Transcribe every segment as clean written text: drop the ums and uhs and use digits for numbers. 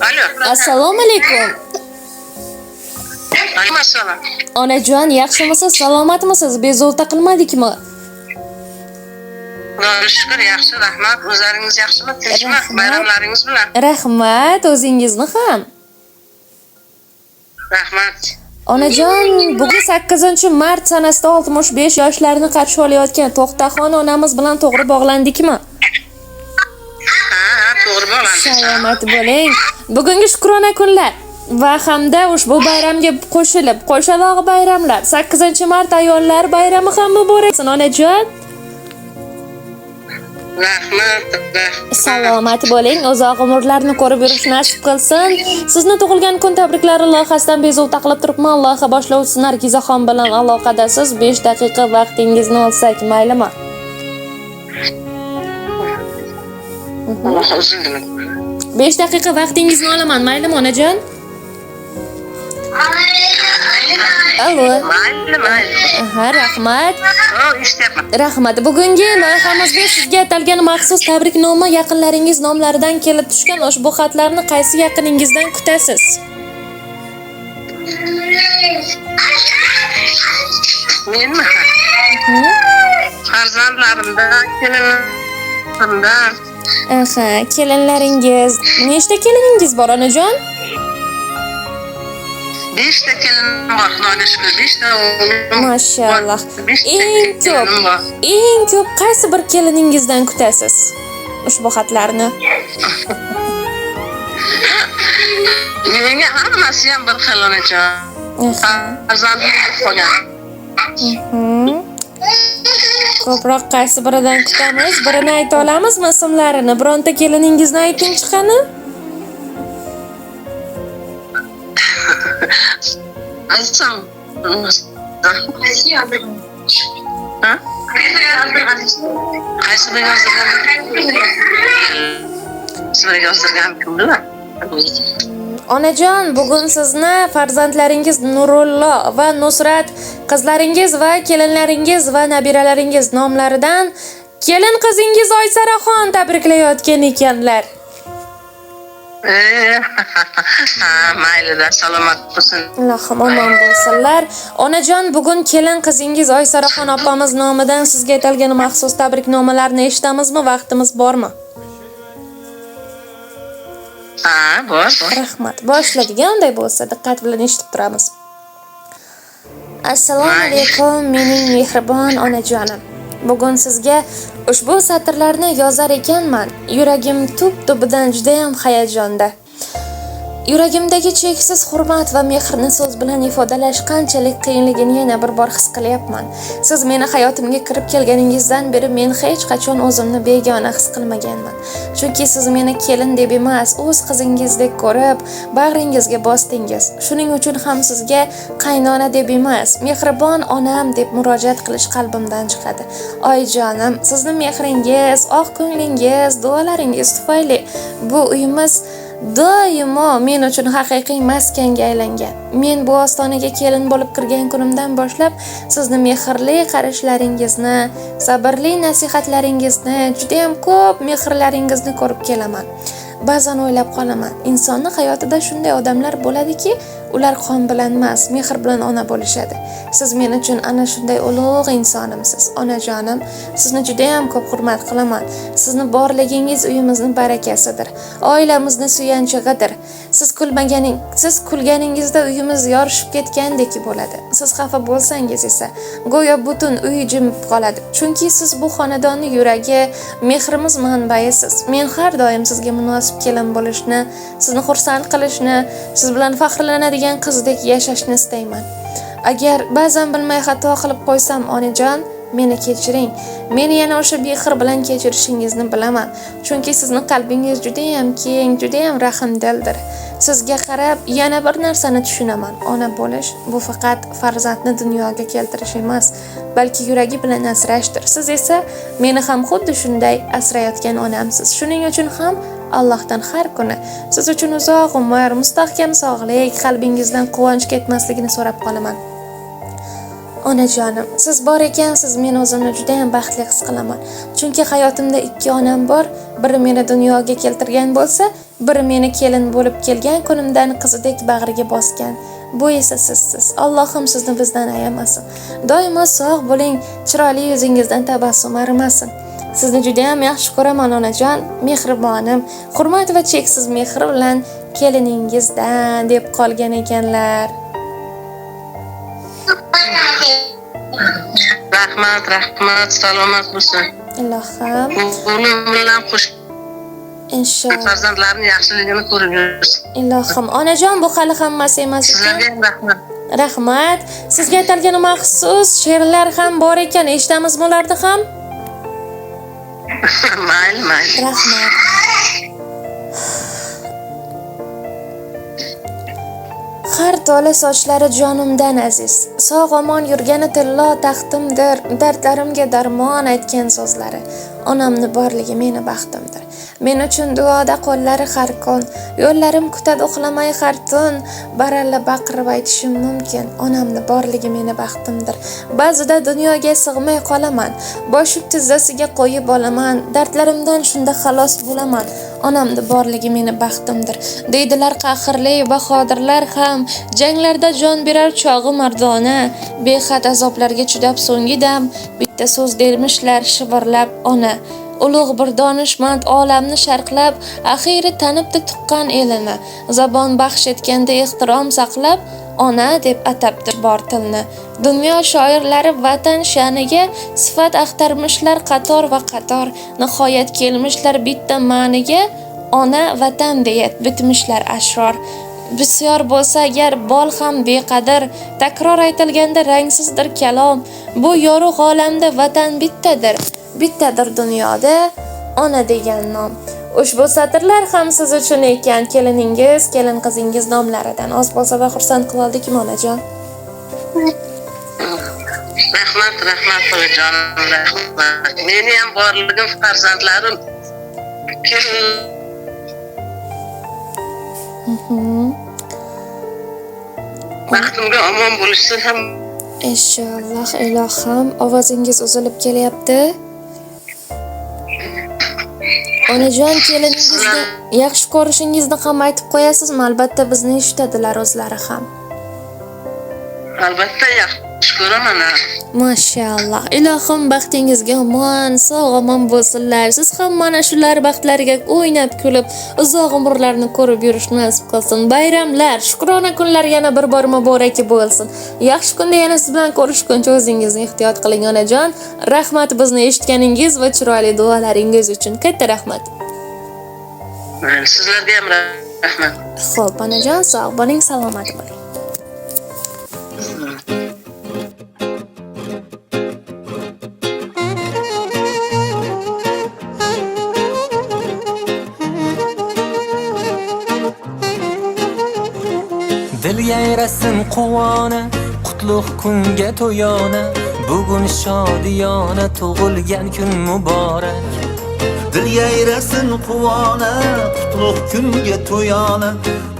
Alo. Assalomu alaykum. Alaykum assalom. Onajon, yaxshimisiz, salomatmisiz? Bezovta qilmadikmi? Xudoga shukr, yaxshi, rahmat. O'zlaringiz yaxshimi? Tinchmi? Rahmat. Bayramlaringiz bilan. Rahmat, o'zingizni ham. Rahmat. Onajon, bugun 8-mart sanasida 65 yoshlarni qarshi olayotgan To'xtaxon onamiz bilan to'g'ri bog'landikmi? Ha, ha, to'g'ri bog'landik. Salomat bo'ling. Bugungi shukrona kunlar va hamda ushbu bayramga qo'shilib, qo'shaloq bayramlar, 8-mart ayollar bayrami ham muborak bo'lsin, onajon. Rahmat, rahmat. Salomat bo'ling, uzoq umrlarni ko'rib yurish nasib qilsin. Sizni tug'ilgan kun tabriklari loyihasidan bezovta qilib turibman. Loyiha boshlovchisi Nargizaxon bilan aloqadasiz. 5 daqiqa vaqtingizni olsak, maylimi? Alloh uzildim. 5 daqiqa vaqtingizni olaman, maylimi, onajon? Alo. Mayli, mayli. Aha, rahmat. Ha, eshityapman. Rahmat. Bugungi loyihamizga sizga atalgan maxsus tabriknoma yaqinlaringiz nomlaridan kelib tushgan ushbu xatlarni qaysi yaqiningizdan kutasiz? Menmi? Farzandlarimdan, kelinlarimdan. Aha, kelinlaringiz. Nechta keliningiz bor, onajon? 5 ta kelinim bor, Xudoga shukr. 5 ta o'g'lim. Mashalloh. 5 ta Eng ko'p, kelinim bor. eng ko'p qaysi bir keliningizdan kutasiz ushbu xatlarni? Menga hammasi ham bir xil onajon. Aha. Farzandim qolgan. Ko'proq qaysi biridan kutamiz? Birini ayta olamizmi ismlarini? Bironta keliningizni aytingchi qani? Aytsam. Ha? Qaysi biriga yozdirgan? Qaysi biriga yozdirgan kim biladi? Onajon, bugun sizni farzandlaringiz Nurullo va Nusrat, qizlaringiz va kelinlaringiz va nabiralaringiz nomlaridan kelin qizingiz Oysaraxon tabriklayotgan ekanlar. Ha, maylida, salomat bo'lsin. Ilohim omon bo'lsinlar. Onajon, bugun kelin qizingiz Oysaraxon opamiz nomidan sizga atalgan maxsus tabriknomalarni eshitamizmi? Vaqtimiz bormi? Ha, bor, bor. Rahmat. Boshladigandek bo'lsa, diqqat bilan eshitib turamiz. Assalomu alaykum, mening mehribon onajonim. Bugun sizga ushbu satrlarni yozar ekanman, yuragim tub-tubidan juda ham hayajonda. Yuragimdagi cheksiz hurmat va mehrni so'z bilan ifodalash qanchalik qiyinligini yana bir bor his qilyapman. Siz meni hayotimga kirib kelganingizdan beri men hech qachon o'zimni begona his qilmaganman. Chunki siz meni kelin deb emas, o'z qizingizdek ko'rib, bag'ringizga bosdingiz. Shuning uchun ham sizga qaynona deb emas, mehribon onam deb murojaat qilish qalbimdan chiqadi. Oyijonim, sizni mehringiz, oq ko'nglingiz, duolaringiz tufayli bu uyimiz doimo men uchun haqiqiy maskanga aylangan. Men bu ostonaga kelin bo'lib kirgan kunimdan boshlab sizni mehrli qarashlaringizni, sabrli nasihatlaringizni, juda ham ko'p mehrlaringizni ko'rib kelaman. Ba'zan o'ylab qolaman, insonni hayotida shunday odamlar bo'ladiki, ular qon bilan emas, mehr bilan ona bo'lishadi. Siz men uchun ana shunday ulug' insonimsiz. Onajonim, sizni juda ham ko'p hurmat qilaman. Sizni borligingiz uyimizni barakasidir, oilamizni suyanchig'idir. Siz kulganingizda uyimiz yorishib ketgandek bo'ladi. Siz xafa bo'lsangiz esa go'yo butun uy jimib qoladi. Chunki siz bu xonadonning yuragi, mehrimiz manbaisiz. Men har doim sizga munosib kelin bo'lishni, sizni xursand qilishni, siz bilan faxrlanadigan qizdek yashashni istayman. Agar ba'zan bilmay xato qilib qo'ysam, onajon, meni kechiring. Meni yana o'sha mehr bilan kechirishingizni bilaman. Chunki sizni qalbingiz juda ham keng, juda ham rahmdildir. Sizga qarab yana bir narsani tushunaman. Ona bo'lish bu faqat farzandni dunyoga keltirish emas, balki yuragi bilan asrashdir. Siz esa meni ham xuddi shunday asrayotgan onamsiz. Shuning uchun ham Allohdan har kuni siz uchun uzoq umr, mustahkam sog'lik, qalbingizdan quvonch ketmasligini so'rab qolaman. Onajonim, siz bor ekansiz, men o'zimni juda ham baxtli his qilaman. Chunki hayotimda ikki onam bor, biri meni dunyoga keltirgan bo'lsa, biri meni kelin bo'lib kelgan kunimdan qizidek bag'riga bosgan. Bu esa sizsiz. Allohim sizni bizdan ayamasin. Doimo sog' bo'ling, chiroyli yuzingizdan tabassum arimasin. Sizni juda ham yaxshi ko'raman onajon, mehribonim. Hurmat va cheksiz mehr bilan keliningizdan deb qolgan ekanlar. Rahmat, rahmat, salomat bo'lsin. Ilohim, O'g'lim bilan qo'sh inshaalloh. farzandlarini yaxshiligini ko'rib yursin. Ilohim, onajon, bu hali hammasi emas ekan. Sizlarga ham rahmat. Rahmat. Sizga atalgan maxsus she'rlar ham bor ekan, eshitamizmi ularni ham? Mayli, mayli. Rahmat. Har tola sochlari jonimdan aziz. Sog' omon yurgani tillo taxtimdir, dardlarimga darmon aytgan so'zlari. Onamni borligi meni baxtimdir. Men uchun duoda qo'llari har kun, yo'llarim kutadi uxlamay har tun. Baralla baqirib aytishim mumkin, onamni borligi meni baxtimdir. Ba'zida dunyoga sig'may qolaman, boshim tizzasiga qo'yib olaman, dardlarimdan shunda xalos bo'laman. Onamni borligi meni baxtimdir. Deydilar qahrli bahodirlar ham, janglarda jon berar chog'i mardona, behad azoblarga chidab so'nggi dam bitta so'z dermishlar shivirlab ona. Ulug' bir donishmand olamni sharqlab, axiyri tanibdi tuqqan elini. Zabon baxsh etganda ehtirom saqlab, ona deb atabdi bor tilni. Dunyo shoirlari vatan sha'niga sifat axtarmishlar qator va qator, nihoyat kelmishlar bitta ma'niga, ona vatan deya bitmishlar ashror. Bisyor bo'lsa agar bol ham beqadr, takror aytilganda rangsizdir kalom. Bu yorug' olamda vatan bittadir, bittadir dunyoda ona degan nom. Ushbu satrlar ham siz uchun ekan, keliningiz, kelin qizingiz nomlaridan. Oz bo'lsa-da xursand qila oldikmi onajon? Rahmat, rahmat onajonim, rahmat. Meni ham borligim farzandlarim kelin baxtimga omon bo'lishsin ham. Inshaalloh, ilohim. Ovozingiz uzilib kelyapti. Onajon, keliningizni yaxshi ko'rishingizni ham aytib qo'yasizmi? Albatta bizni eshitadilar o'zlari ham. Albatta yaxshi ko'raman. Mashalloh. Ilohim baxtingizga omon, sog' omon bo'lsinlar. Siz ham mana shular baxtlariga o'ynab kulib, uzoq umrlarni ko'rib yurishni nasib qilsin. Bayramlar, shukrona kunlar yana bir bor muborak bo'lsin. Yaxshi kunda yana siz bilan ko'rishguncha o'zingizni ehtiyot qiling onajon. Rahmat bizni eshitganingiz va chiroyli duolaringiz uchun. Katta rahmat. Sizlarga ham rahmat. Xo'p, onajon, sog' bo'ling, salomat bo'ling. Dil yayrasin quvona, qutlug' kunga to'yona, bugun shodiyona tug'ilgan kun muborak. Dil yayrasin quvona, qutlug' kunga to'yona,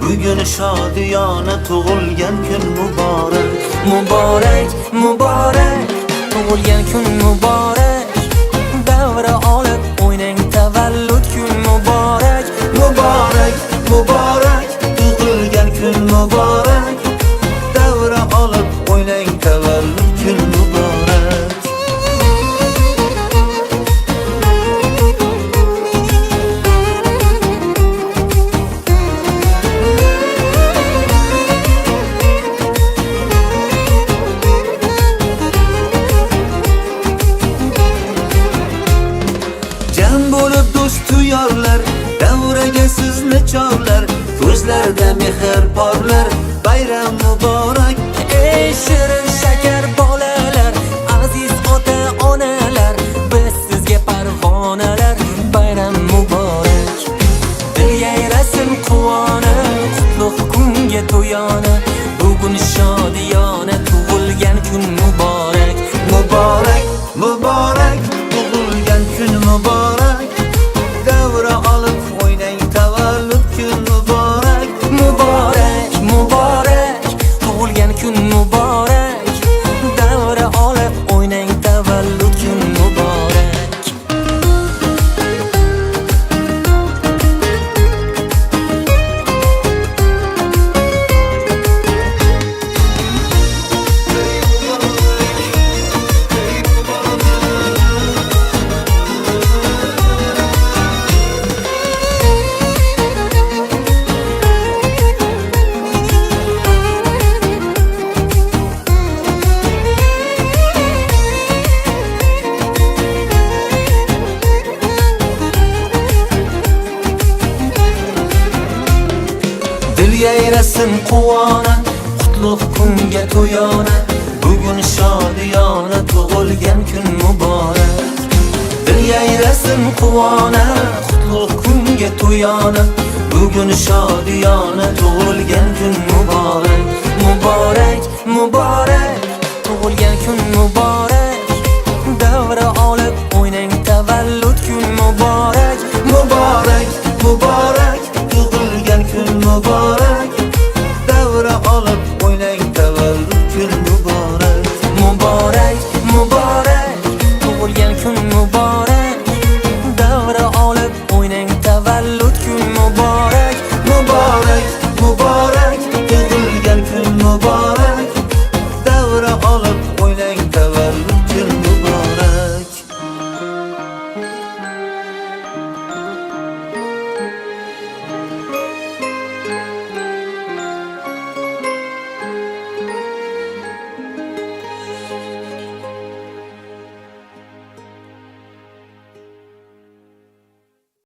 bugun shodiyona tug'ilgan kun muborak. Muborak, muborak, tug'ilgan kun muborak. Davra olib o'ynang tavallud kun muborak. Muborak, muborak, tug'ilgan kun muborak. Davra olib o'ynang tavallud kun muborak. Jam bo'lib do'st yorlar, davraga sizni chorlar, ko'zlarda mehr porlar, bayram muborak. Ey shirin shakar bolalar, aziz ota onalar, biz sizga parvonalar, bayram muborak. Dil yayrasin quvona, qutlug' kunga to'yona, bugun shodiyona tug'ilgan kun muborak. Muborak, muborak, tug'ilgan kun muborak. Davra olib o'ynang tavallud kun muborak. Muborak, muborak, tug'ilgan kun muborak. Davra Yayraysin quvona, qutlug' kunga to'yona. Bugun shodiyona tug'ilgan kun muborak. Dil yayrasin quvona, qutlug' kunga to'yona. Bugun shodiyona tug'ilgan kun muborak. Muborak, muborak, tug'ilgan kun muborak. Davra olib o'ynang, tavallud kun muborak. Muborak, muborak, tug'ilgan kun muborak. Davra olib o'ynang, tavallud kun muborak. Muborak, muborak, tug'ilgan kun muborak. Davra olib o'ynang, tavallud kun muborak. Muborak, muborak, tug'ilgan kun muborak.